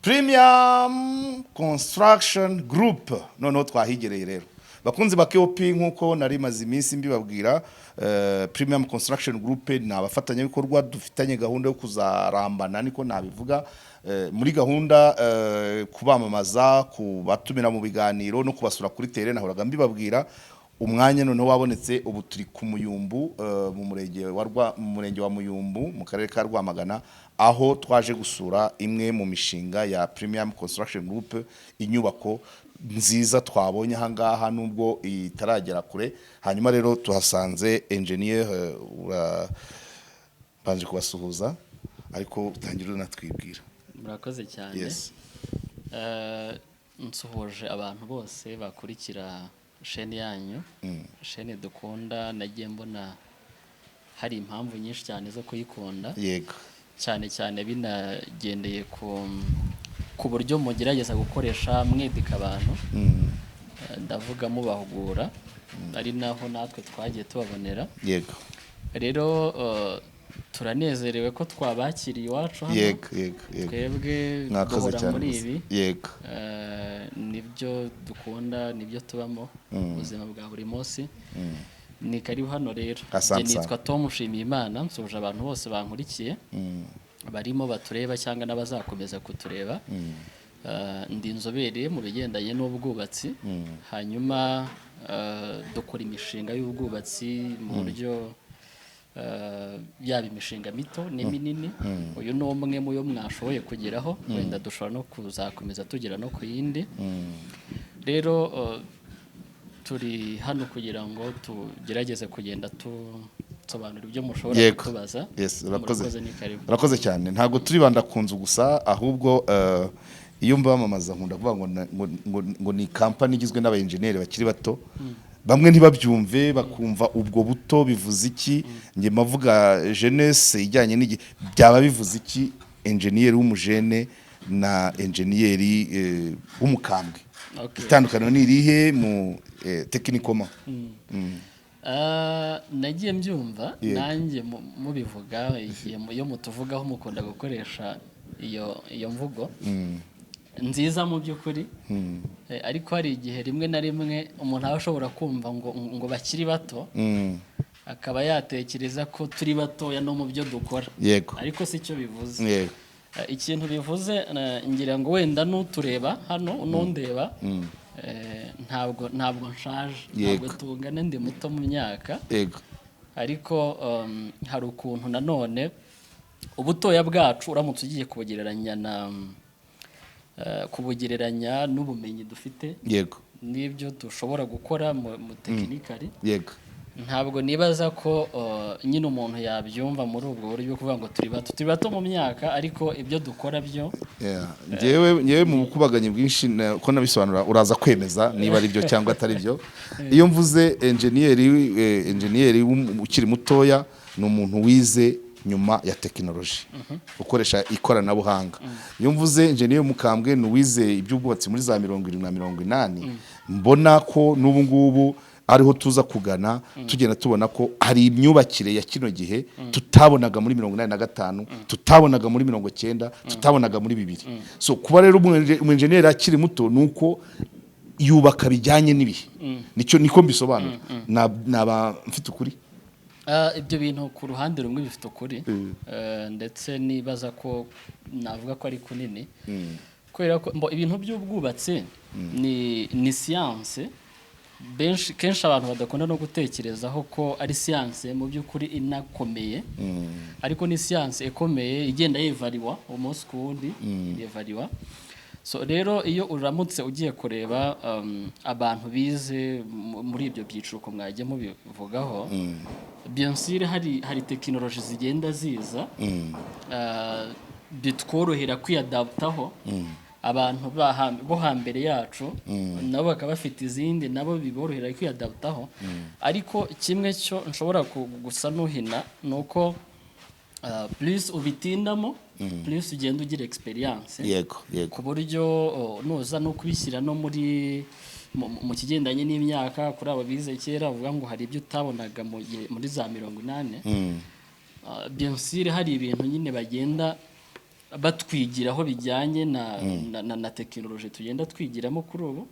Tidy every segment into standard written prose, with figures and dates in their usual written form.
Premium Construction Group. Noneho twahigereye rero, bakunzi ba KOP, nk'uko nari maze iminsi mbibabwira, Premium Construction Group ni abafatanyabikorwa dufitanye gahunda yo kuzarambana, niko nabivuga, muri gahunda kubamamaza, kubatumira mu biganiro no kubasura kuri terrain. Nahoraga mbibabwira, umwanya noneho wabonetse. Ubu turi ku Muyumbu, mu murenge wa Muyumbu, mu karere ka Rwamagana, aho twaje gusura imwe mu mishinga ya Premium Construction Group, inyubako nziza twabonye aha ngaha nubwo itaragera kure. Hanyuma rero tuhasanze engineer, mbanje kubasuhuza, ariko utangira unatwibwira. Murakoze cyane. Yes. Nsuhuje abantu bose bakurikira chaîne yanyu, chaîne dukunda. Nagiye mbona hari impamvu nyinshi cyane zo kuyikunda, cyane cyane binagendeye ku buryo mugerageza gukoresha mwedika abantu. Ndavuga mubahugura, ari naho natwe twagiye tubabonera. Rero turanezerewe ko twabakiriye iwacu hano. yego yego yego Twebwe Mwakoze duhora cyane muri gusa. ibi. Nibyo dukunda, nibyo tubamo mu buzima bwa buri munsi. Ni karibu hano rero. Asante Njye sana. nitwa Tom Nshimiyimana. Nsuhuje abantu bose bankurikiye, barimo batureba cyangwa n'abazakomeza kutureba. Ndi inzobere mu bigendanye n'ubwubatsi, hanyuma dukora imishinga y'ubwubatsi mu buryo yaba imishinga mito n'iminini. Uyu ni umwe mu yo mwashoboye kugeraho, wenda dushobora no kuzakomeza tugera no ku yindi. Rero turi hano kugira ngo tugerageze kugenda tusobanura ibyo mushobora kutubaza. Yes, urakoze. Murakoze, ni karibu. Urakoze cyane. Ntabwo turibanda ku nzu gusa, ahubwo iyo mbamamaza nkunda kuvuga ngo ngo ni kampani igizwe n'abayenjeniyeri bakiri bato. Bamwe ntibabyumve, bakumva ubwo buto bivuze iki. Njye mavuga jeunesse ijyanye n'igihe, byaba bivuze iki enjeniyeri w'umujene na enjeniyeri w'umukambwe? Itandukaniro ni irihe mu techniquement? Ah, nagiye mbyumva nanjye mubivuga igihe iyo mutuvugaho mukunda gukoresha iyo mvugo nziza mu by'ukuri. Ariko hari igihe rimwe na rimwe umuntu aba ashobora kumva ngo bakiri bato, akaba yatekereza ko turi batoya no mu byo dukora, ariko si cyo bivuze. Ikintu bivuze, ngira ngo wenda n'utureba hano, n'undeba, ntabwo nshaje, ntabwo tungana, ndi muto mu myaka. Ariko hari ukuntu nanone ubutoya bwacu uramutse ugiye kubugereranya na kubugereranya n'ubumenyi dufite n'ibyo dushobora gukora mu technically, ntabwo nibaza ko nyine umuntu yabyumva muri ubwo buryo bwo kuvuga ngo turi bato. Turi bato mu myaka, ariko ibyo dukora byo Yeah. Njyewe mu bukubaganyi bwinshi ko nabisobanura, uraza kwemeza niba ari byo cyangwa atari byo. Iyo mvuze enjeniyeri ukiri mutoya, ni umuntu wize nyuma ya tekinoloji, ukoresha ikoranabuhanga. Iyo mvuze enjeniyeri w'umukambwe, ni uwize iby'ubwubatsi muri za 70 na 80. Mbona ko n'ubu ngubu ariho tuza kugana, tugenda tubona ko hari imyubakire ya kino gihe tutabonaga muri 85, tutabonaga muri 90, tutabonaga muri 2000. So kuba rero umwenjeniyeri akiri muto ni uko yubaka bijyanye n'ibihe. Nicyo niko mbisobanura. Naba mfite ukuri? Ah, ibyo bintu ku ruhande rumwe bifite ukuri, ndetse nibaza ko navuga ko ari kunini, kubera ko ibintu by'ubwubatsi ni siyanse. Benshi, kenshi abantu badakunda no gutekerezaho ko ari siyanse mu by'ukuri inakomeye, ariko ni siyanse ikomeye igenda yevariwa umunsi ku wundi, yevariwa. So rero iyo uramutse ugiye kureba abantu bize muri ibyo byiciro uko mwagiye mubivugaho, bien sûr hari tekinoloji zigenda ziza, bitworohera kwiyadaptaho. Abantu bo hambere yacu nabo bakaba bafite izindi, nabo biborohera kwiyadaptaho. Ariko kimwe cyo nshobora gusa nuhina ni uko plus ubitindamo, plus ugenda ugira experience, yego yego ku buryo nuza no kubishyira no muri mu kigendanye n'imyaka, kuri abo bize kera bavuga ngo hari ibyo utabonaga muri za 80. Bien sûr hari ibintu nyine bagenda Batwigiraho bijyanye na tekinoloji tugenda twigiramo kuri ubu,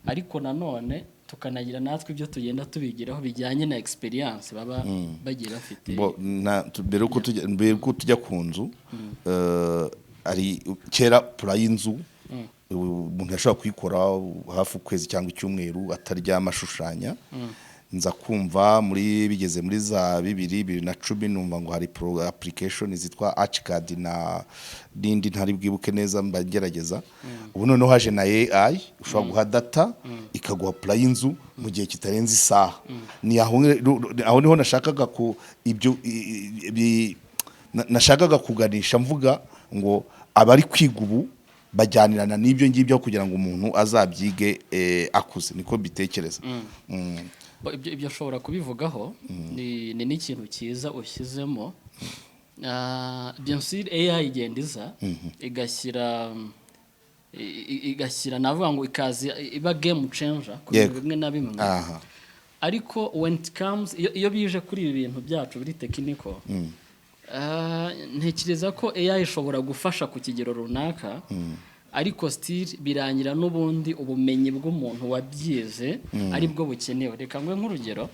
ariko nanone tukanagira natwe ibyo tugenda tubigiraho bijyanye na experience baba bagiye bafite. Bo, mbere yuko tujya ku nzu, ari kera plan y'inzu umuntu yashobora kuyikora hafi ukwezi cyangwa icyumweru ataryama ashushanya. Nza kumva muri bigeze muri za 2010, numva ngo hari pro application zitwa Archicad na n'indi ntari bwibuke neza, mba ngerageza. Ubu noneho haje na AI, ushobora guha data ikaguha plan y'inzu mu gihe kitarenze isaha. Ni aho niho nashakaga ku ibyo nashakaga kuganisha, mvuga ngo abari kwiga ubu bajyanirana n'ibyo ngibyo kugira ngo umuntu azabyige akuze. Niko mbitekereza. Bo, ibyo ushobora kubivugaho, ni n'ikintu cyiza ushyizemo. Bien sûr, AI igenda iza igashyira, navuga ngo ikaza iba game changer ku bintu bimwe na bimwe. Ariko when it comes, iyo bije kuri ibi bintu byacu biri technical, ntekereza ko AI ishobora gufasha ku kigero runaka, ariko still birangira n'ubundi ubumenyi bw'umuntu wabyize ari bwo bukenewe. Reka nguhe nk'urugero.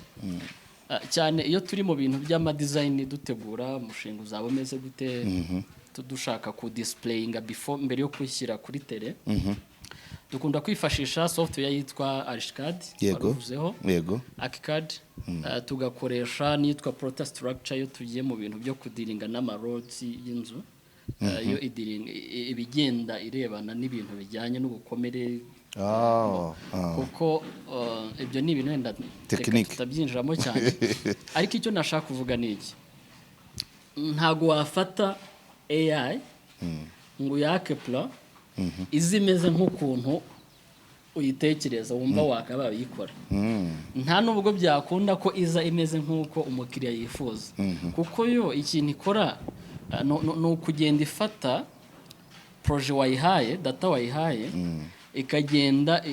Cyane iyo turi mu bintu by'ama design, dutegura umushinga uzaba umeze gute, dushaka ku displayinga before, mbere yo kuwushyira kuri terrain, dukunda kwifashisha software yitwa Archicad, waruvuzeho. ArchiCAD, tugakoresha n'iyitwa ProtaStructure iyo tugiye mu bintu byo kudealinga n'ama loads y'inzu. Yo idealinga ibigenda irebana n'ibintu bijyanye n'ubukomere, kuko ibyo ni ibintu wenda reka Technique. tutabyinjiramo cyane. Ariko icyo nashaka kuvuga ni iki: ntabwo wafata AI ngo uyake plan izi imeze nk'ukuntu uyitekereza, wumva wakaba wayikora. Nta nubwo byakunda ko iza imeze nk'uko umukiriya yifuza, kuko yo ikintu ikora ni ukugenda ifata projet wayihaye, data wayihaye, ikagenda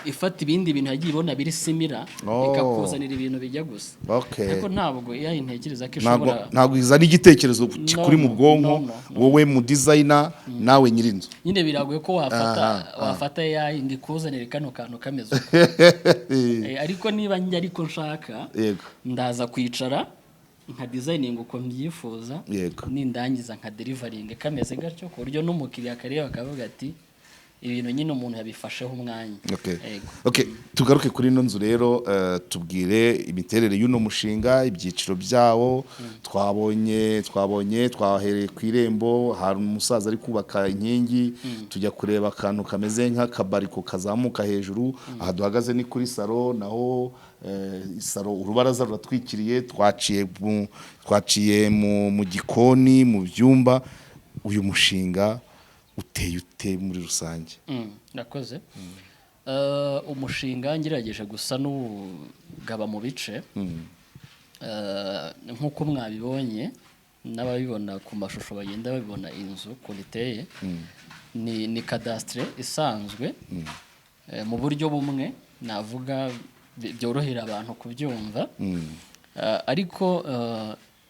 ifata ibindi bintu yagiye ibona biri similar, ikakuzanira ibintu bijya gusa. Ariko ntabwo AI ntekereza ko Ntabwo ishobora ntabwo izana igitekerezo kikuri mu No, bwonko, no. wowe mu designer nawe nyir'inzu. Nyine biragoye ko wafata AI ngo ikuzanire kano kantu kameze uko. Ariko niba njye ariko nshaka, ndaza kwicara nka designing uko mbyifuza, nindangiza nka delivering kameze gatyo, ku buryo n'umukiriya akareba akavuga ati: "Ibintu nyine umuntu yabifasheho umwanya." Yego. Okay, tugaruke kuri ino nzu rero. Tubwire imiterere y'uno mushinga, ibyiciro byawo. Twabonye twahereye ku irembo, hari umusaza ari kubaka inkingi, tujya kureba akantu kameze nk'akabariko kazamuka hejuru. Aha duhagaze ni kuri salon, naho salon urubaraza ruratwikiriye. Twaciye mu gikoni, mu byumba. Uyu mushinga uteye ute muri rusange? Nakoze umushinga ngerageje gusa n'ugaba mu bice. Nk'uko mwabibonye n'ababibona ku mashusho bagenda babibona inzu ukuntu iteye, ni cadastre isanzwe. Mu buryo bumwe navuga byorohera abantu kubyumva. Ariko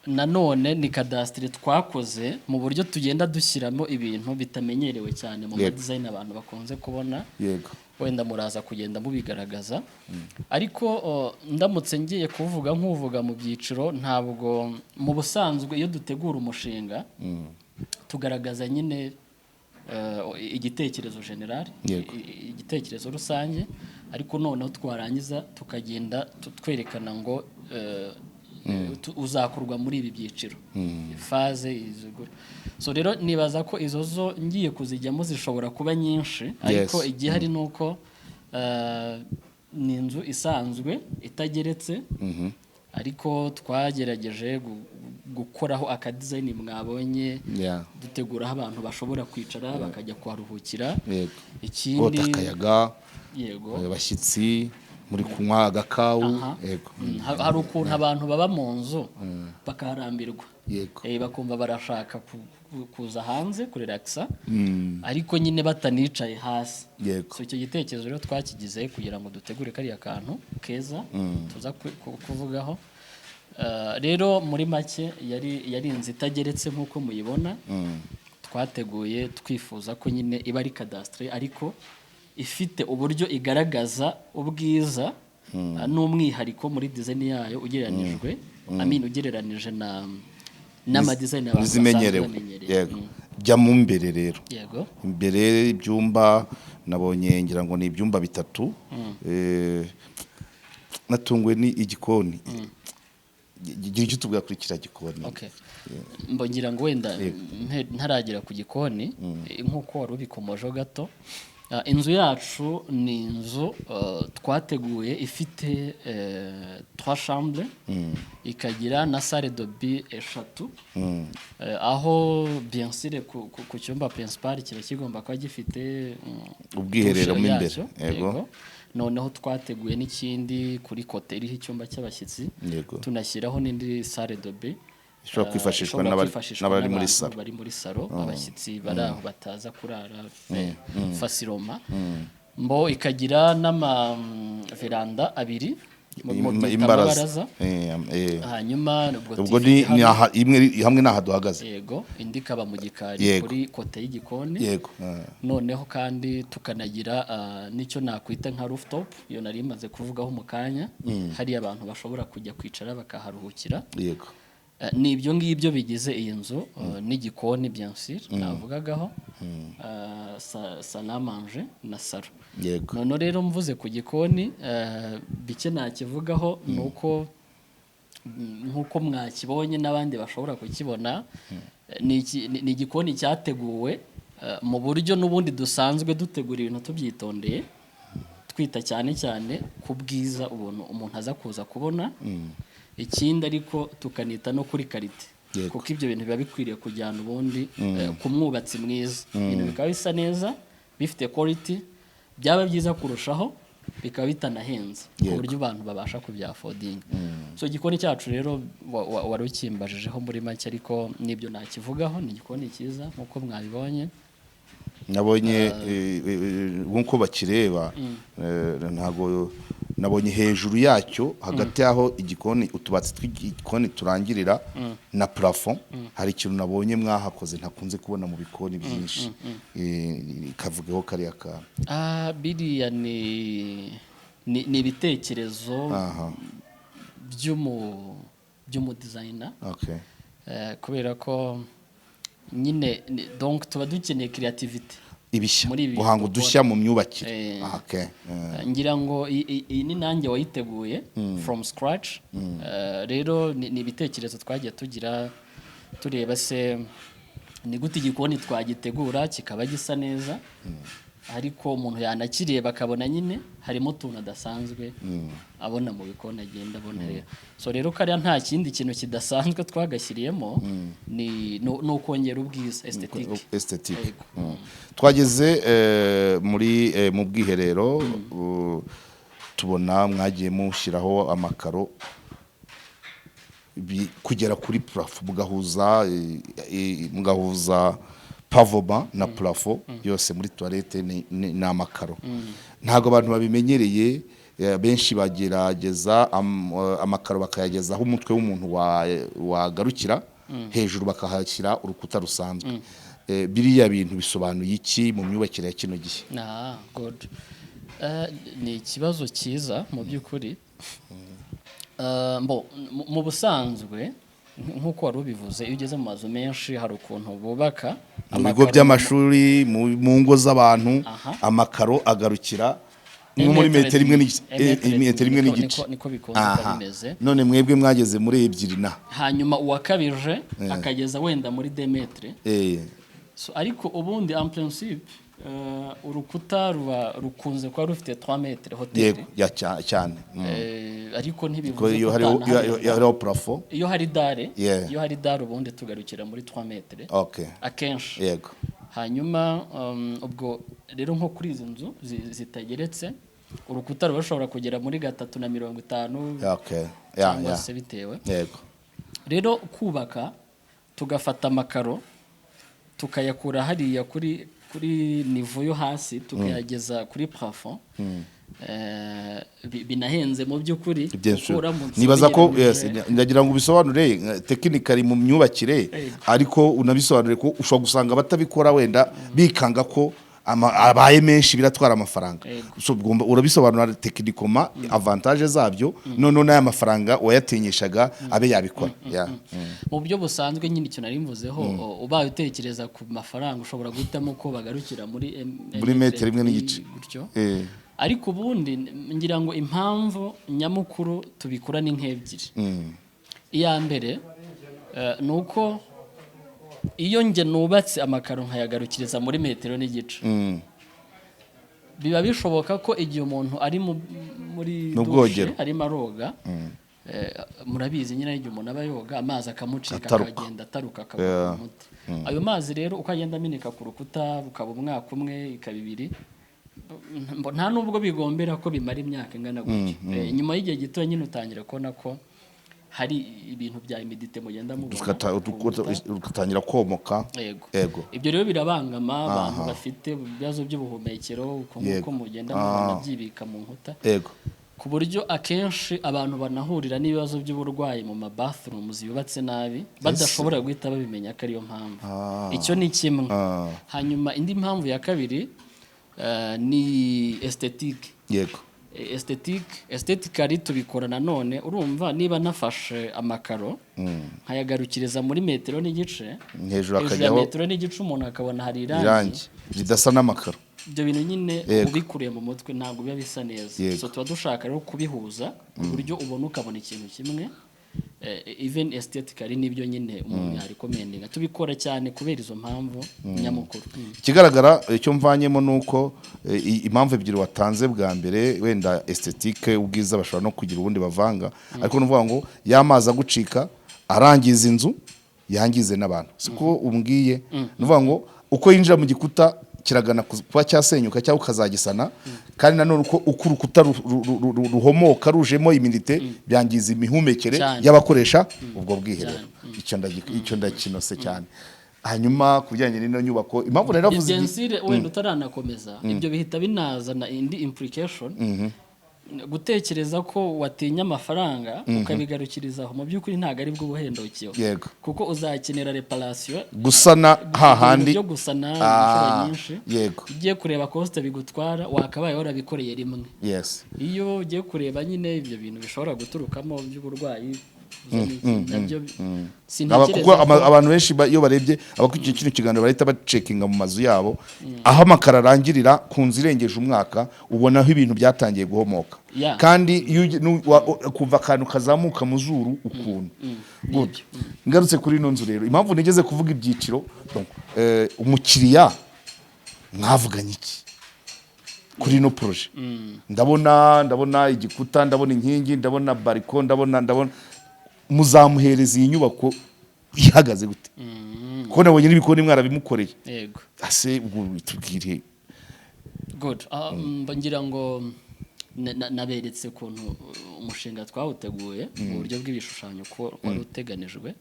nanone ni cadastre twakoze mu buryo tugenda dushyiramo ibintu bitamenyerewe cyane mu ma design abantu bakunze kubona. Wenda muraza kugenda mubigaragaza. Ariko ndamutse ngiye kuvuga nk'uvuga mu byiciro, ntabwo mu busanzwe iyo dutegura umushinga tugaragaza nyine igitekerezo general, igitekerezo rusange, ariko noneho twarangiza tukagenda twerekana ngo uzakorwa muri ibi byiciro, phase izigura. So rero nibaza ko izo zo ngiye kuzijyamo zishobora kuba nyinshi, ariko igihari ni uko ni inzu isanzwe itageretse, ariko twagerageje gukoraho aka design mwabonye, dutegura aho abantu bashobora kwicara bakajya kuharuhukira. Ikindi, kota akayaga, abashyitsi muri kunywa agakawu. Hari ukuntu abantu baba mu nzu bakaharambirwa. Bakumva barashaka kuza hanze kurelaxa, ariko nyine batanicaye hasi. So icyo gitekerezo rero twakigize kugira ngo dutegure kariya kantu keza tuza kuvugaho. Rero muri make yari inzu itageretse nk'uko muyibona. Twateguye twifuza ko nyine iba ari cadastre, ariko ifite uburyo igaragaza ubwiza n'umwihariko muri design yayo ugereranijwe, I mean, ugereranije na n'ama design abantu basanzwe n'izimenyerewe. bamenyereye. Yego, jya mu mbere rero. Yego. Imbere ibyumba nabonye, ngira ngo ni ibyumba bitatu. Natunguwe ni igikoni. Gira icyo tubwira kuri kiriya gikoni. Okay. Mbongira ngo wenda ntaragera ku gikoni, nk'uko wari ubikomojeho gato, inzu yacu ni inzu twateguye ifite trois chambres, ikagira na salle de bain eshatu, aho bien sûr ku cyumba principal kiba kigomba kuba gifite ubwiherero douche mo imbere. yacyo. Yego. Noneho twateguye n'ikindi kuri côté iriho icyumba cy'abashyitsi, tunashyiraho n'indi salle de bain ishobora kwifashishwa ishobora kwifashishwa n'abari muri n'abantu salon. bari muri salon, abashyitsi bari aho bataza kurara facilement. Mbo ikagira n'ama veranda abiri, mu byita imbaraza. amabaraza. Hanyuma ubwo Ubwo TV ni hano. Ni aha imwe hamwe n'aha duhagaze. Yego, indi ikaba mu gikari kuri côté y'igikoni. Noneho kandi tukanagira n'icyo nakwita nka rooftop, iyo nari imaze kuvugaho mu kanya, hari abantu bashobora kujya kwicara bakaharuhukira. Ni ibyo ngibyo bigize iyi nzu, n'igikoni bien sûr navugagaho, salle à manger na salon. Noneho rero mvuze ku gikoni, bike nakivugaho ni uko nk'uko mwakibonye n'abandi bashobora kukibona, ni igikoni cyateguwe mu buryo n'ubundi dusanzwe dutegura ibintu tubyitondeye, twita cyane cyane ku bwiza ubuntu umuntu aza kuza kubona, ikindi ariko tukanita no kuri qualité, kuko ibyo bintu biba bikwiriye kujyana ubundi ku mwubatsi mwiza, ibintu bikaba bisa neza, bifite quality, byaba byiza kurushaho bikaba bitanahenze ku buryo abantu babasha kubyaffordinga. So igikoni cyacu rero wari ukimbajijeho muri make, ariko n'ibyo nakivugaho, ni igikoni cyiza nk'uko mwabibonye. Nabonye nk'uko bakireba, ntabwo nabonye hejuru yacyo, hagati y'aho igikoni, utubati tw'igikoni turangirira na plafond, hari ikintu nabonye mwahakoze ntakunze kubona mu bikoni byinshi. Kavugeho kariya kantu. Biriya ni ibitekerezo by'umu designer, kubera ko nyine donc tuba dukeneye creativity ibishya muri ibi guhanga dukora. Udushya mu myubakire. Ngira ngo iyi ni nanjye wayiteguye from scratch. Rero ni ibitekerezo twagiye tugira, tureba se ni gute igikoni twagitegura kikaba gisa neza, ariko umuntu yanakireba akabona nyine harimo utuntu adasanzwe abona mu bikoni agenda abona. Rero so rero kariya nta kindi kintu kidasanzwe twagashyiriyemo, ni ukongera ubwiza, esthétique. Esthétique. Yego. Twageze muri mu bwiherero, tubona mwagiye mushyiraho amakaro kugera kuri plafond, mugahuza pavement na plafond yose. Muri toilette ni amakaro, ntabwo abantu babimenyereye. Benshi bagerageza amakaro bakayageza aho umutwe w'umuntu wagarukira, hejuru bakahashyira urukuta rusanzwe. Biriya bintu bisobanuye iki mu myubakire ya kino gihe? Ah, good. Ni ikibazo cyiza mu by'ukuri. Mbo, mu busanzwe nk'uko wari ubivuze, iyo ugeze mu mazu menshi hari ukuntu bubaka mu bigo amakaro by'amashuri, mu ngo z'abantu, amakaro agarukira nko muri metero imwe n'igice, metero imwe n'igice. Niko bikunze kuba bimeze. None mwebwe mwageze muri ebyiri na Hanyuma uwakabije akageza wenda muri 2 mètres. So, ariko ubundi en principe urukuta ruba rukunze kuba rufite 3 mètres hauteur. Yego, ya cyane. Ariko Ko ntibivuze iyo ko hariho utanaharenga. iyo hariho plafond. Iyo hari dalle, iyo hari dalle ubundi tugarukira muri 3 mètres akenshi. Hanyuma ubwo rero nko kuri izi nzu zitageretse, urukuta ruba rushobora kugera muri 3.50 cyangwa se bitewe. Rero kubaka tugafata amakaro tukayakura hariya kuri niveau yo hasi tukayageza kuri plafond. Binahenze mu by'ukuri, Bien kuko sûr. uramutse Nibaza ko ubigereranyije- yes, ndagira ngo ubisobanure technically mu myubakire, ariko unabisobanure ko ushobora gusanga batabikora wenda bikanga ko abaye menshi, biratwara amafaranga. Yego. So, urabisobanura techniquement avantage zabyo, noneho n'aya mafaranga wayatinyishaga abe yabikora. Yeah. Mu buryo busanzwe nyine, icyo nari mvuzeho, ubaye utekereza ku mafaranga, ushobora guhitamo ko bagarukira muri Muri metero 1.5. gutyo. Ariko ubundi ngira ngo impamvu nyamukuru tubikora ni nk'ebyiri. Iya mbere ni uko iyo njye nubatse amakaro nkayagarukiriza muri metero n'igice, biba bishoboka ko igihe umuntu ari muri Mu douche, bwogero. arimo aroga, murabizi nyine igihe umuntu aba yoga amazi akamucika, Ataruka. akagenda ataruka akagwa ku nkuta. Ayo mazi rero uko agenda ameneka ku rukuta, bukaba umwaka umwe, ikaba ibiri, nta nubwo bigombera ko bimara imyaka ingana gutyo. Nyuma y'igihe gito nyine utangira kubona ko hari ibintu bya humidité mugenda mubona ku nkuta. Rugatangira komoka. Yego. Yego. Ibyo rero birabangama abantu bafite ibibazo by'ubuhumekero, uko nguko mugenda mubona byibika mu nkuta, ku buryo akenshi abantu banahurira n'ibibazo by'uburwayi mu ma bathrooms yubatse nabi, badashobora guhita babimenya ko ariyo mpamvu. Icyo ni kimwe. Hanyuma indi mpamvu ya kabiri ni esthétique. Aesthetically tubikora nanone, urumva niba nafashe amakaro nkayagarukiriza muri metero n'igice, hejuru hejuru ya hakajyaho metero n'igice, umuntu akabona hari irangi irangi ridasa n'amakaro. Ibyo bintu nyine ubikuriye mu mutwe ntabwo biba bisa neza. So tuba dushaka rero kubihuza ku buryo ubona ukabona ikintu kimwe, even aesthetically nibyo nyine umuntu yarecommendinga. Tubikora cyane kubera izo mpamvu nyamukuru. Ikigaragara icyo mvanyemo ni uko impamvu ebyiri watanze bwa mbere, wenda esthétique, ubwiza, bashobora no kugira ubundi bavanga, ariko ni ukuvuga ngo ya mazi agucika arangiza inzu, yangize n'abantu, siko umbwiye? Ni ukuvuga ngo uko yinjira mu gikuta kiragana kuba cyasenyuka cyangwa ukazagisana, kandi nanone uko urukuta ruhomoka rujemo humidité, byangiza imihumekere y'abakoresha ubwo bwiherero. Icyo ndakinose cyane. Hanyuma ku bijyanye n'ino nyubako, impamvu nari navuze Bien sûr, wenda utaranakomeza, ibyo bihita binazana indi implication: gutekereza ko watinya amafaranga ukabigarukiriza aho, mu by'ukuri ntabwo ari bwo buhendukiwe, kuko uzakenera réparation, gusana hahandi. Ibintu byo gusana inshuro nyinshi. Ugiye kureba cost bigutwara, wakabaye warabikoreye rimwe. Iyo ugiye kureba nyine ibyo bintu bishobora guturukamo by'uburwayi nabyo, sintekereza Kuko abantu benshi iyo barebye, abakurikiye kino kiganiro bahita bacheckinga mu mazu yabo aho amakaro arangirira ku nzu irengeje umwaka, ubona aho ibintu byatangiye guhomoka. Kandi iyo kuva akantu kazamuka mu zuru ukuntu. Good. Ngarutse kuri ino nzu rero, impamvu nigeze kuvuga ibyiciro, donc, umukiriya mwavuganye iki kuri ino projet? Ndabona igikuta, ndabona inkingi, ndabona balcon, ndabona muzamuhereza iyi nyubako ihagaze gute? Kuko nabonye n'ibikoni mwarabimukoreye. Yego. Ase ubwo tubwire. Good. Ngira ngo naberetse ukuntu umushinga twawuteguye mu buryo bw'ibishushanyo ko wari uteganijwe.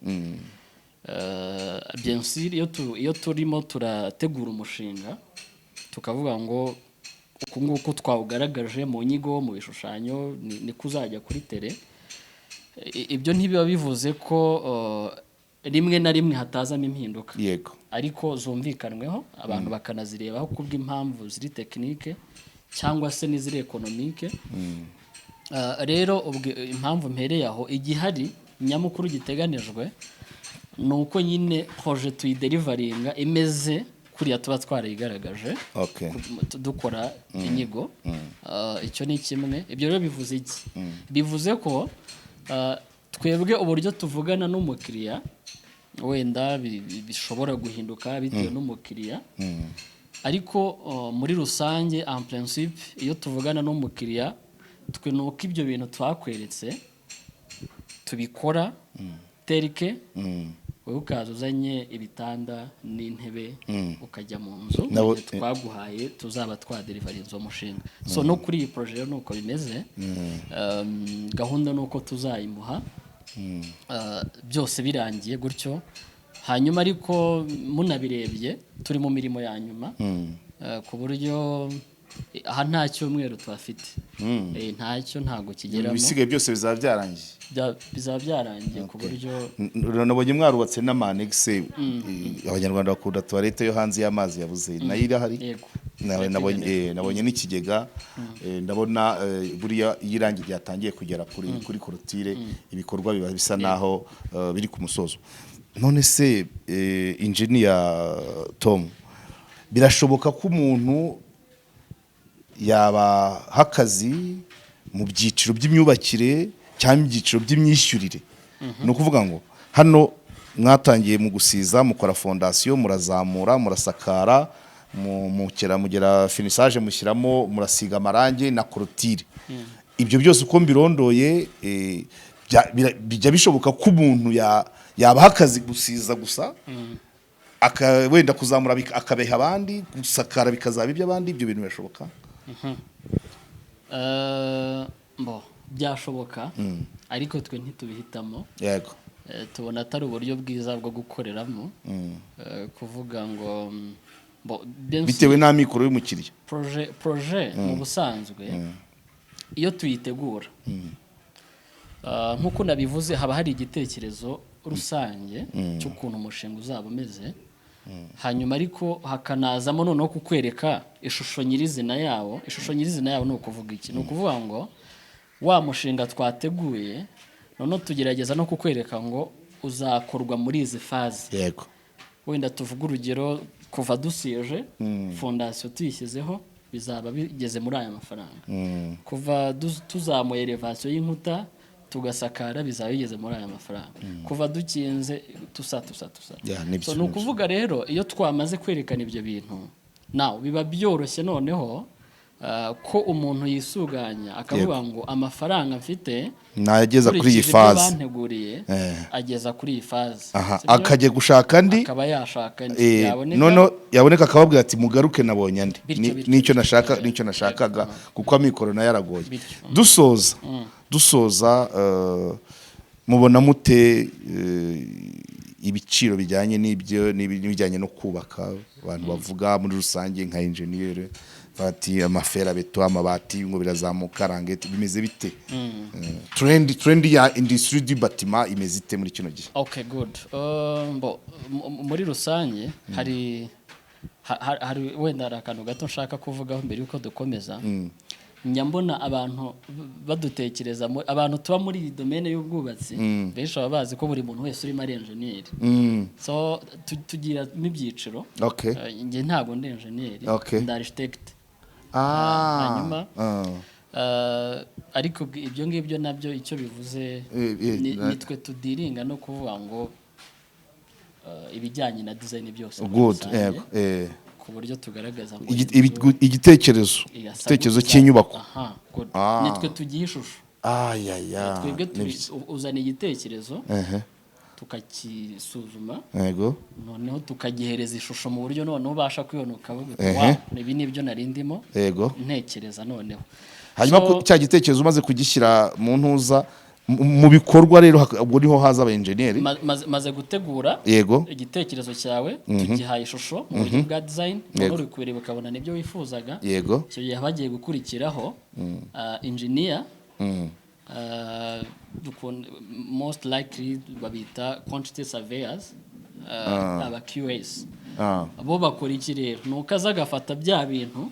Bien sûr, iyo turimo turategura umushinga tukavuga ngo uku nguku twawugaragaje mu nyigo, mu bishushanyo, niko uzajya kuri terrain. Ibyo ntibiba bivuze ko rimwe na rimwe hatazamo impinduka, ariko zumvikanweho, abantu bakanazirebaho kubw'impamvu ziri technique cyangwa se n'iziri économique. Rero ubwo impamvu mpereye aho, igihari nyamukuru giteganijwe ni uko nyine projet tuyideliveringa imeze kuriya tuba twarayigaragaje dukora inyigo. Icyo ni kimwe. Ibyo rero bivuze iki? Bivuze ko twebwe uburyo tuvugana n'umukiriya wenda bishobora guhinduka bitewe n'umukiriya, ariko muri rusange, en principe, iyo tuvugana n'umukiriya twe ni uko ibyo bintu twakweretse tubikora tel que, wowe ukaza uzanye ibitanda n'intebe ukajya mu nzu, mu gihe twaguhaye tuzaba twadeliverinze uwo mushinga. So no kuri iyi projet rero ni uko bimeze. Gahunda ni uko tuzayimuha byose birangiye gutyo. Hanyuma ariko munabirebye turi mu mirimo ya nyuma, ku buryo Aha nta cyumweru tuhafite. Ntacyo, ntabwo kigeramo. Ibisigaye byose bizaba byarangiye. Bizaba byarangiye ku buryo Nabonye mwarubatse n'ama annexe. Abanyarwanda bakunda toilette yo hanze y'amazi yabuze, nayo irahari? Yego. Nabonye n'ikigega. Ndabona buriya iyo irangi ryatangiye kugera kuri clôture, ibikorwa biba bisa naho biri ku musozo. None se, engineer Tom, birashoboka ko umuntu yabaha akazi mu byiciro by'imyubakire cyangwa ibyiciro by'imyishyurire? Ni ukuvuga ngo hano mwatangiye mu gusiza, mukora fondation, murazamura, murasakara, mukera mugera finissage, mushyiramo, murasiga amarangi na clôture. Ibyo byose uko mbirondoye, bijya bishoboka ko umuntu yabaha akazi gusiza gusa, wenda kuzamura akabeha abandi, gusakara bikazaba iby'abandi? Ibyo bintu birashoboka? Mbo byashoboka, ariko twe ntitubihitamo. Tubona atari uburyo bwiza bwo gukoreramo. Kuvuga ngo bo bien sûr, Bitewe n'amikoro y'umukiriya. Projet mu busanzwe iyo tuyitegura, nk'uko nabivuze, haba hari igitekerezo rusange cy'ukuntu umushinga uzaba umeze, hanyuma ariko hakanazamo noneho kukwereka ishusho nyirizina yawo. Ishusho nyirizina yawo ni ukuvuga iki? Ni ukuvuga ngo wa mushinga twateguye, noneho tugerageza no kukwereka ngo uzakorwa muri izi phase. Wenda tuvuge urugero, kuva dusije fondation tuyishyizeho, bizaba bigeze muri aya mafaranga. Kuva tuzamuye élévation y'inkuta, tugasakara, bizaba bigeze muri aya mafaranga. Kuva dukinze, tusa tusa tusa. Yeah, nibyo, So, ni nibyo. ukuvuga rero iyo twamaze kwerekana ibyo bintu, nawe biba byoroshye noneho ko umuntu yisuganya akavuga ngo amafaranga mfite Nayageza kuri iyi nkurikije ibyo phase. banteguriye, ageza kuri iyi phase. Sibyo? Akajya gushaka andi. Akaba yashaka andi. Yaboneka. Noneho yaboneka akababwira ati: "Mugaruke, nabonye andi." Bityo, bityo, Nicyo bityo. nashaka, nicyo nashakaga, kuko amikoro nayo aragoye. Bityo. Dusoza, mubona mute ibiciro bijyanye n'ibyo n'ibijyanye no kubaka? Abantu bavuga muri rusange nka engineer bati ama fer à béton, amabati ngo birazamuka, rangete bimeze bite? Trend ya industrie du bâtiment imeze ite muri kino gihe? Okay, good. Mbo muri rusange hari hari wenda hari akantu gato nshaka kuvugaho mbere yuko dukomeza. Njya mbona abantu badutekereza abantu tuba muri iyi domaine y'ubwubatsi, benshi baba bazi ko buri muntu wese urimo ari engineer. So tugira n'ibyiciro. Njye ntabwo ndi engineer, ndi architect. Hanyuma ariko ibyo ngibyo nabyo icyo bivuze, nitwe tudealinga no kuvuga ngo ibijyanye na design byose muri rusange, Yego. ku buryo tugaragaza ngo Igitekerezo irasa igitekerezo gutya. cy'inyubako. Aha, good. Nitwe tugiha ishusho. Ayaya. Twebwe uzana igitekerezo, tukakisuzuma, noneho tukagihereza ishusho mu buryo noneho ubasha kwibona ukavuga uti: "Wow, ibi ni byo nari ndimo ntekereza noneho." Hanyuma cya gitekerezo umaze kugishyira mu ntuza, mu bikorwa rero, ubwo niho haza aba engineer. Maze gutegura igitekerezo cyawe, tugihaye ishusho mu buryo bwa design, noneho uri kubireba ukabona nibyo wifuzaga. Icyo gihe bagiye gukurikiraho engineer, most likely babita quantity surveyors, aba QS. Bo bakora iki rero? Ni uko aza agafata bya bintu,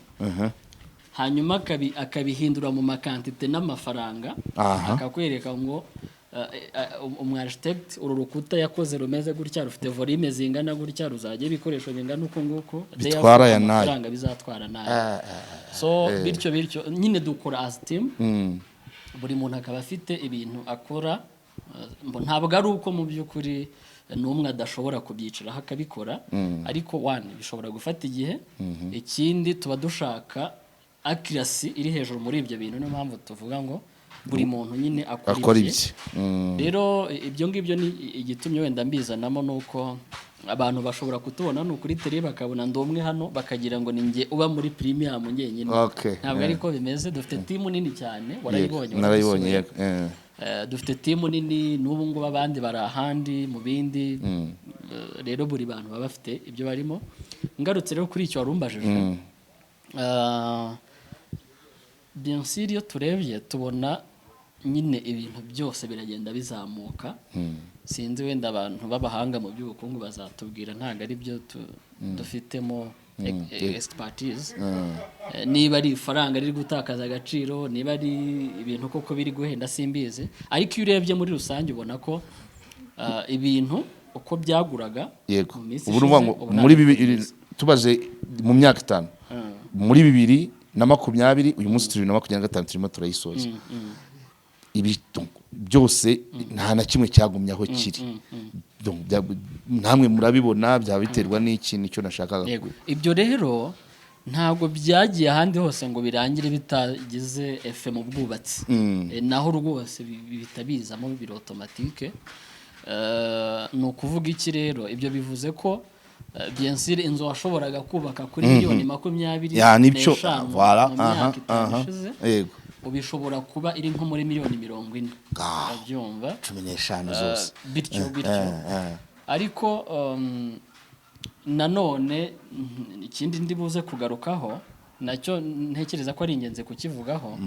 hanyuma akabihindura mu ma quantité n'amafaranga, akakwereka ngo umu architect uru rukuta yakoze rumeze gutya, rufite volume zingana gutya, ruzajya ibikoresho bingana uku nguku, Bitwara aya n'aya. amafaranga bizatwara n'aya. So bityo nyine dukora as team, buri muntu akaba afite ibintu akora. Ntabwo ari uko mu by'ukuri n'umwe adashobora kubyicaraho akabikora, ariko one, bishobora gufata igihe. Ikindi, tuba dushaka accuracy iri hejuru muri ibyo bintu, niyo mpamvu tuvuga ngo buri muntu nyine akora akora ibye. Ibye. Rero ibyo ngibyo ni igitumye wenda mbizanamo, ni uko abantu bashobora kutubona hano kuri tele, bakabona ndi umwe hano, bakagira ngo ni njye uba muri Premium njyenyine. Ntabwo ariko bimeze. Dufite team nini cyane, warayibonye, Narayibonye. waradusuye. Yego. Dufite team nini, n'ubu ngubu abandi bari ahandi mu bindi. Rero buri bantu baba bafite ibyo barimo. Ngarutse rero kuri icyo warumbajije. Bien sûr, iyo turebye tubona nyine ibintu byose biragenda bizamuka. Sinzi, wenda abantu b'abahanga mu by'ubukungu bazatubwira, ntabwo ari byo dufitemo expertise. Niba ari ifaranga riri gutakaza agaciro, niba ari ibintu koko biri guhenda, simbizi. Ariko iyo urebye muri rusange ubona ko ibintu uko byaguraga mu minsi Ubu ni ukuvuga ishize, ngo ubu ntabwo muri ariko bibiri bimeze. Tubaze mu myaka 5, muri 2020, uyu munsi turi 2025, turimo turayisoza, ibi donc, byose nta na kimwe cyagumye aho kiri. Donc, namwe murabibona, byaba biterwa n'iki? Nicyo nashakaga. Yego, ibyo rero ntabwo byagiye ahandi hose ngo birangire bitagize effet mu bwubatsi. Naho rwose bihita bizamo, biri automatique. Ni ukuvuga iki rero? Ibyo bivuze ko bien sûr inzu washoboraga kubaka kuri miliyoni makumyabiri Ya, nibyo. n'eshanu Voilà. mu myaka 5 ishize, ubu ishobora kuba iri nko muri miliyoni 40. Ah. Urabyumva? 15 zose. Bityo bityo. Ariko nanone ikindi ndi buze kugarukaho nacyo ntekereza ko ari ingenzi kukivugaho,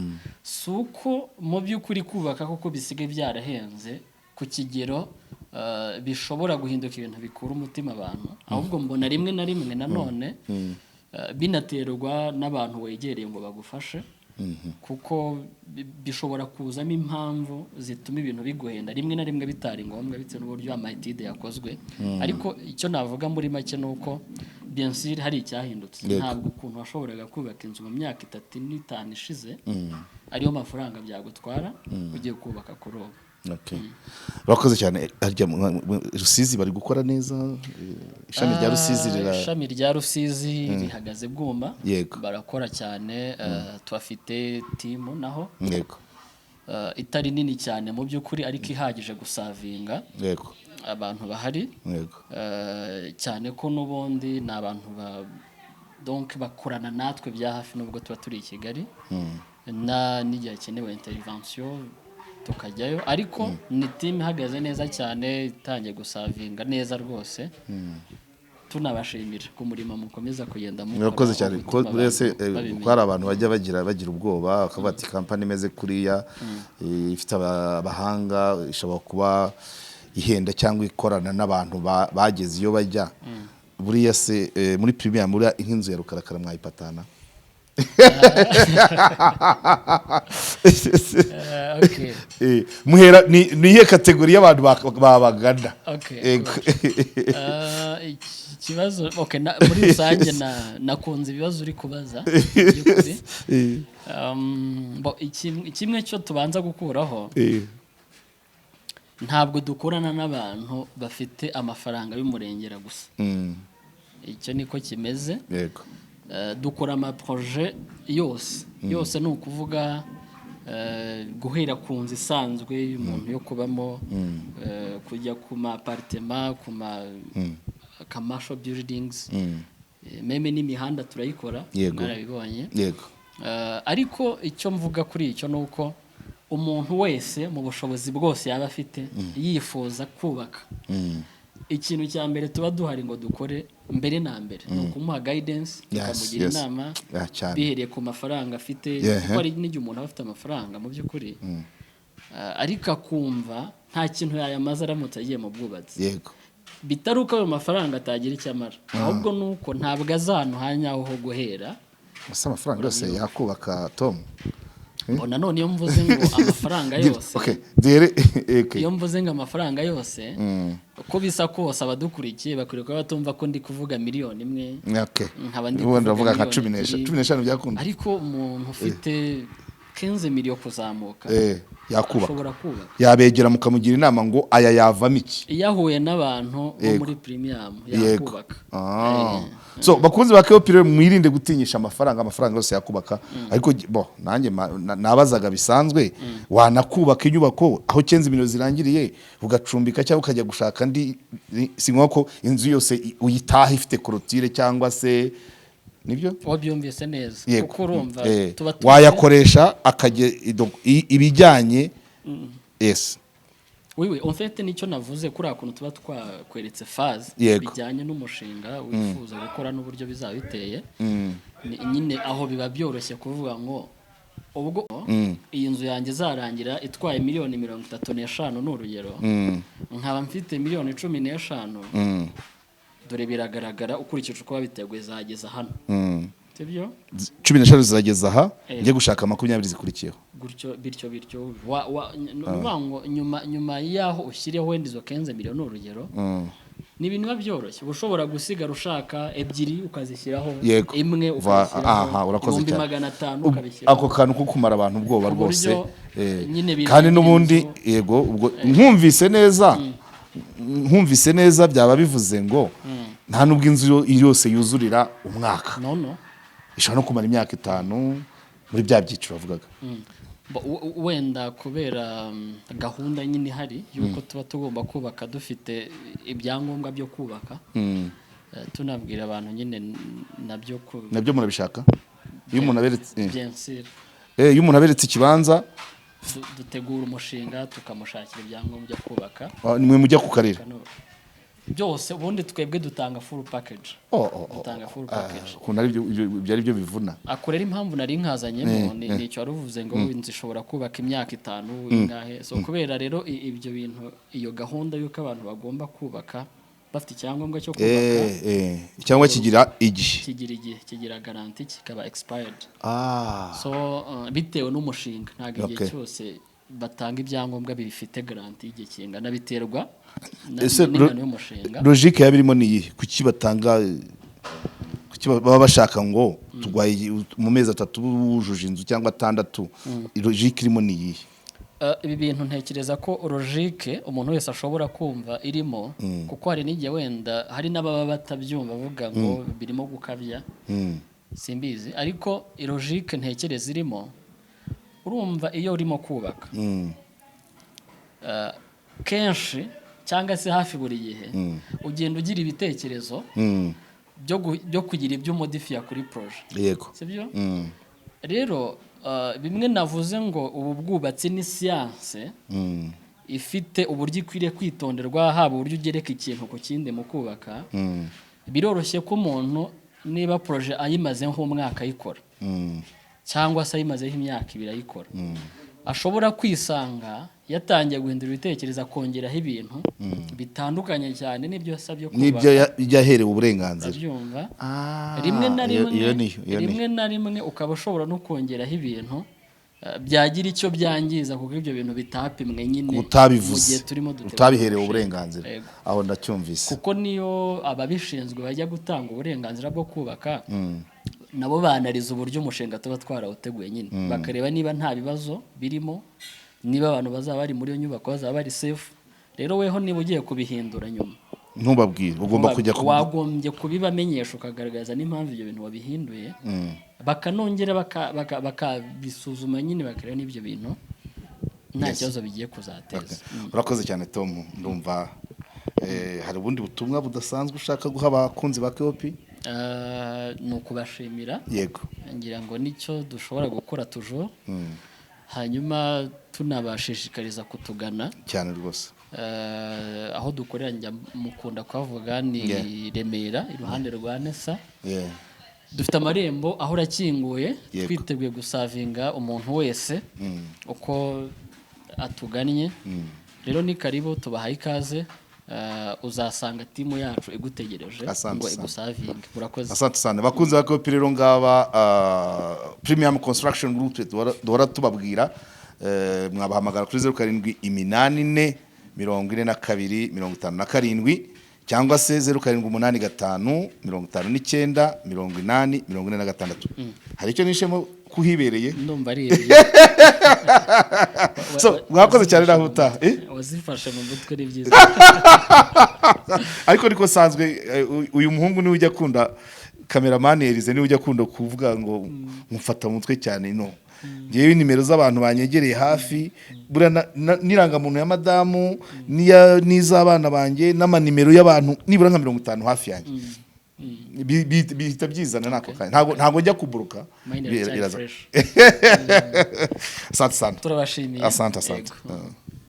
si uko mu by'ukuri kubaka koko bisigaye byarahenze ku kigero bishobora guhinduka ibintu bikura umutima abantu, ahubwo mbona rimwe na rimwe nanone binaterwa n'abantu wegereye ngo bagufashe, kuko bishobora kuzamo impamvu zituma ibintu biguhenda rimwe na rimwe bitari ngombwa, bitewe n'uburyo ama études yakozwe. Ariko icyo navuga muri make ni uko bien sûr hari icyahindutse. Ntabwo ukuntu washoboraga kubaka inzu mu myaka 3 n'5 ishize ariyo mafaranga byagutwara ugiye kubaka kuri ubu. Okay. Urakoze cyane. Harya Rusizi bari gukora neza? Ishami rya Rusizi rira Ishami rya Rusizi rihagaze bwuma. Barakora cyane. Tuhafite team naho itari nini cyane mu by'ukuri, ariko ihagije guservinga abantu bahari. Cyane ko n'ubundi ni abantu ba donc bakorana natwe bya hafi, nubwo tuba turi i Kigali, na n'igihe hakenewe intervention tukajyayo. Ariko ni team ihagaze neza cyane, itangiye guservinga neza rwose. Tunabashimira ku murimo mukomeza kugenda mukora Murakoze wo cyane gutuma ko buri wese abantu babimenya. Kuko hari abantu bajya bagira ubwoba, bakavuga ati kampani imeze kuriya, ifite abahanga, ishobora kuba ihenda cyangwa ikorana n'abantu bageze iyo bajya. Buriya se muri premium, buriya nk'inzu ya rukarakara mwayipatana? Okay. Muhera ni iyihe catégorie y'abantu babagana? Okay, Yego. Iki kibazo, okay, muri rusange nakunze ibibazo uri kubaza mu by'ukuri. Bo, kimwe cyo tubanza gukuraho, ntabwo dukorana n'abantu bafite amafaranga y'umurengera gusa. Icyo niko kimeze. Dukora ama projets yose yose, ni ukuvuga guhera ku nzu isanzwe y'umuntu yo kubamo, kujya ku ma appartements, ku ma commercial buildings, même n'imihanda turayikora. Mwarabibonye. Ariko icyo mvuga kuri icyo ni uko umuntu wese mu bushobozi bwose yaba afite yifuza kubaka, ikintu cya mbere tuba duhari ngo dukore mbere na mbere ni ukumuha guidance, tukamugira inama Yeah, cyane. bihereye ku mafaranga afite, kuko hari n'igihe umuntu aba afite amafaranga mu by'ukuri, ariko akumva nta kintu yayamaze aramutse agiye mu bwubatsi. Bitari uko ayo mafaranga atagira icyo amara, ahubwo ni uko ntabwo azi ahantu ha nyaho ho guhera. Ese amafaranga yose yakubaka, Tom? Ngo nanone iyo mvuze ngo amafaranga yose, Okay, duhere, okay. iyo mvuze ngo amafaranga yose, uko bisa kose abadukurikiye bakwiriye kuba batumva ko ndi kuvuga miliyoni 1, nkaba ndi Ubundi kuvuga uravuga nka miliyoni cumi ebyiri. n'eshanu, 15 byakunda. Ariko umuntu ufite 15 millions kuzamuka Yakubaka. ashobora kubaka. Yabegera mukamugira inama ngo aya yavamo iki? Iyo ahuye n'abantu bo muri premium, yakubaka. So bakunzi ba Keopire, mwirinde gutinyisha amafaranga. Amafaranga yose yakubaka, ariko bo nanjye nabazaga bisanzwe. Wanakubaka inyubako aho 15 millions zirangiriye, ugacumbika cyangwa ukajya gushaka andi. Si ngombwa ko inzu yose uyitaha ifite clôture cyangwa se nibyo. Wabyumvise neza. Kuko urumva tuba Wayakoresha akajya ibijyanye, yes. Oui, en fait nicyo navuze kuri kuntu tuba twakweretse phase bijyanye n'umushinga wifuza gukora n'uburyo bizaba biteye. Ni nyine aho biba byoroshye kuvuga ngo Ubwo iyi nzu yanjye izarangira itwaye miliyoni 35, ni urugero, nkaba mfite miliyoni 15, dore biragaragara ukurikije uko babiteguye zageza hano, sibyo? 15 zizageza aha, Eh. njye gushaka 20 zikurikiyeho. Gutyo, bityo bityo ni ukuvuga ngo nyuma y'aho ushyiriyeho wenda izo 15 miliyoni, ni urugero, ni ibintu biba byoroshye. Uba ushobora gusigara ushaka ebyiri ukazishyiraho, imwe ukazishyiraho, Aha, urakoze ibihumbi cyane. 500 ukabishyiraho. Ako kantu ko kumara abantu ubwoba Ku rwose. buryo nyine Kandi birangira n'ubundi inzu. Yego, ubwo nkumvise neza byaba bivuze ngo nta nubwo inzu yose yuzurira umwaka. No, no. Ishobora no kumara imyaka 5 muri bya byiciro wavugaga. Wenda kubera gahunda nyine ihari y'uko tuba tugomba kubaka dufite ibyangombwa byo kubaka, tunabwira abantu nyine nabyo ku Nabyo murabishaka iyo umuntu aberetse bien sûr. Iyo umuntu aberetse ikibanza. Dutegura umushinga, tukamushakira ibyangombwa byo kubaka. Ah, nimwe mujya ku karere? Byose. Ubundi twebwe dutanga full package. Oh. Dutanga full Ah, package. Ukuntu ari ibyo ari byo bivuna. Ako rero impamvu nari nkazanyemo ni icyo wari uvuze ngo inzu ishobora kubaka imyaka 5, ingahe. So kubera rero ibyo bintu, iyo gahunda y'uko abantu bagomba kubaka bafite icyangombwa cyo kubaka, Cyangwa kigira igihe. Kigira igihe, kigira garantie, kikaba expired. So bitewe n'umushinga, ntabwo igihe cyose batanga ibyangombwa bifite garantie y'igihe kingana, biterwa Ese n'ingano y'umushinga. Logique yaba irimo ni iyihe? Kuki batanga, kuki baba bashaka ngo turwaye mu mezi 3 wujuje inzu cyangwa 6? Logique irimo ni iyihe? Ibi bintu ntekereza ko logique umuntu wese ashobora kumva irimo, kuko hari n'igihe wenda hari n'ababa batabyumva bavuga ngo birimo gukabya, simbizi. Ariko logique ntekereza irimo, urumva iyo urimo kubaka, kenshi cyangwa se hafi buri gihe ugenda ugira ibitekerezo byo kugira ibyo umodifiya kuri projet, sibyo? Rero bimwe navuze ngo ubu bwubatsi ni siyanse ifite uburyo ikwiriye kwitonderwa, haba uburyo ugereka ikintu ku kindi mu kubaka. Biroroshye ko umuntu niba projet ayimaze nk'umwaka ayikora, cyangwa se ayimazeho imyaka 2 ayikora, ashobora kwisanga yatangiye guhindura ibitekerezo, akongeraho ibintu bitandukanye cyane n'ibyo yasabye N'ibyo kubaka. Yaherewe uburenganzira. Urabyumva? Ah, Rimwe na rimwe, iyo niyo, iyo niyo. rimwe na rimwe ukaba ushobora no kongeraho ibintu byagira icyo byangiza, kuko ibyo bintu bitapimwe nyine mu gihe Utabivuze, turimo dutegura utabiherewe umushinga. uburenganzira. Yego. Aho ndacyumvise. Kuko niyo ababishinzwe bajya gutanga uburenganzira bwo kubaka, nabo banariza uburyo umushinga tuba twarawuteguye nyine, bakareba niba nta bibazo birimo, niba abantu bazaba bari muri iyo nyubako bazaba bari safe. Rero weho niba ugiye kubihindura nyuma, Ntubabwire, ugomba kujya ku wagombye kubibamenyesha, ukagaragaza n'impamvu ibyo bintu wabihinduye, bakanongera bakabisuzuma nyine, bakareba n'ibyo bintu nta kibazo bigiye kuzateza. Urakoze cyane, Tom. Ndumva hari ubundi butumwa budasanzwe ushaka guha abakunzi ba KOP? Ni ukubashimira. Ngira ngo nicyo dushobora gukora tujo, hanyuma tunabashishikariza kutugana. Cyane rwose. Aho dukorera, njya mukunda kuhavuga, ni Remera, iruhande rwa Nesa. Dufite amarembo ahora akinguye, twiteguye gusavinga umuntu wese uko atugannye. Rero ni karibu, tubahaye ikaze. Uzasanga team yacu igutegereje Asante ngo sana. igusavinge. Urakoze. Asante sana, bakunzi ba KOP. Rero ngaba Premium Construction Group duhora tubabwira. Mwabahamagara kuri 0784 42 57, cyangwa se 0785 59 80 46. Hari icyo nishemo kuhibereye? Ndumva ari ibyo. So mwakoze cyane, naho utaha, eh? Wazifashe mu mutwe, ni byiza. Ariko niko sanzwe. Uyu muhungu niwe ujya akunda, cameraman Elize niwe ujya akunda kuvuga ngo mufata mu mutwe cyane. No ngewe nimero z'abantu banyegereye hafi, buriya n'irangamuntu ya madamu n'iz'abana banjye n'amanimero y'abantu nibura nka 50 hafi yanjye, bihita byizana n'ako kanya. Ntabwo njya kuburuka. Mind iracyari Biraza. fresh. Asante sana. Turabashimiye. Asante, asante. Yego.